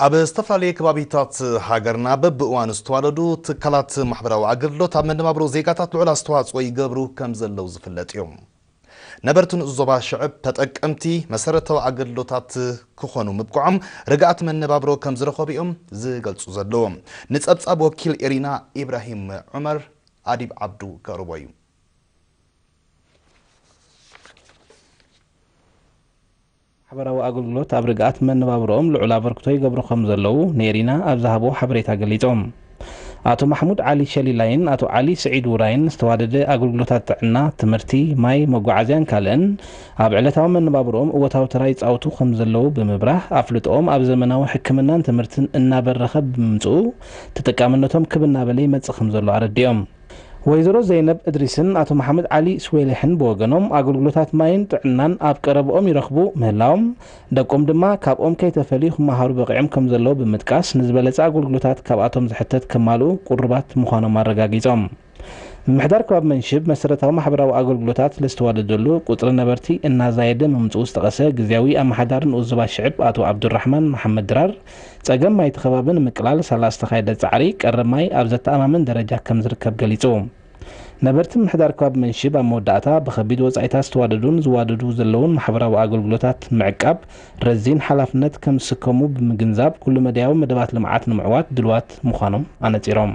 ኣብ ዝተፈላለየ ከባቢታት ሃገርና በብእዋኑ ዝተዋለዱ ትካላት ማሕበራዊ ኣገልግሎት ኣብ መነባብሮ ዜጋታት ልዑል ኣስተዋፅኦ ይገብሩ ከም ዘለዉ ዝፍለጥ እዩ። ነበርቲ ንኡስ ዞባ ሽዕብ ተጠቀምቲ መሰረታዊ ኣገልግሎታት ክኾኑ ምብቅዖም ርግኣት መነባብሮ ከም ዝረኸቡ እዮም ዝገልፁ ዘለዉ። ንፀብፃብ ወኪል ኤሪና ኢብራሂም ዑመር ኣዲብ ዓብዱ ከቕርቦ እዩ። ማሕበራዊ ኣገልግሎት ኣብ ርግኣት መነባብሮኦም ልዑል ኣበርክቶ ይገብሩ ከም ዘለዉ ኔሪና ኣብ ዝሃቦ ሓበሬታ ገሊጾም። ኣቶ ማሕሙድ ዓሊ ሸሊላይን ኣቶ ዓሊ ስዒድ ውራይን ዝተዋደደ ኣገልግሎታት ጥዕና፣ ትምህርቲ፣ ማይ፣ መጓዓዝያን ካልእን ኣብ ዕለታዊ መነባብሮኦም እወታዊ ተራ ይጻወቱ ከም ዘለዉ ብምብራህ፣ ኣፍልጦኦም ኣብ ዘመናዊ ሕክምናን ትምህርትን እናበረኸ ብምምጽኡ ተጠቃምነቶም ክብ እናበለ ይመጽእ ከም ዘሎ ኣረዲኦም። ወይዘሮ ዘይነብ እድሪስን ኣቶ መሓመድ ዓሊ ስዌልሕን ብወገኖም፣ ኣገልግሎታት ማይን ጥዕናን ኣብ ቀረብኦም ይረኽቡ ምህላዎም፣ ደቆም ድማ ካብኦም ከይተፈልዩ ክመሃሩ በቒዖም ከም ዘለዉ ብምጥቃስ፣ ንዝበለጸ ኣገልግሎታት ካብኣቶም ዝሕተት ከማልኡ ቁሩባት ምዃኖም ኣረጋጊጾም። ምምሕዳር ከባቢ መንሽብ መሰረታዊ ማሕበራዊ ኣገልግሎታት ለዝተዋደደሉ ቁጽሪ ነበርቲ እናዛየደ ምምጽኡ ዝጠቐሰ ግዝያዊ ኣመሓዳሪ ንኡስ ዞባ ሽዕብ ኣቶ ኣብዱራሕማን መሓመድ ድራር፣ ጸገም ማይ እቲ ከባቢ ንምቅላል ሳላ ዝተኻየደ ጻዕሪ ቀረብ ማይ ኣብ ዘተኣማምን ደረጃ ከም ዝርከብ ገሊጹ። ነበርቲ ምምሕዳር ከባቢ መንሽብ ኣብ መወዳእታ ብኸቢድ ወጻኢታት ዝተዋደዱን ዝዋደዱ ዘለውን ማሕበራዊ ኣገልግሎታት ምዕቃብ ረዚን ሓላፍነት ከም ዝስከሙ ብምግንዛብ ኩሉ መዳያዊ መደባት ልምዓት ንምዕዋት ድልዋት ምዃኖም ኣነጺሮም።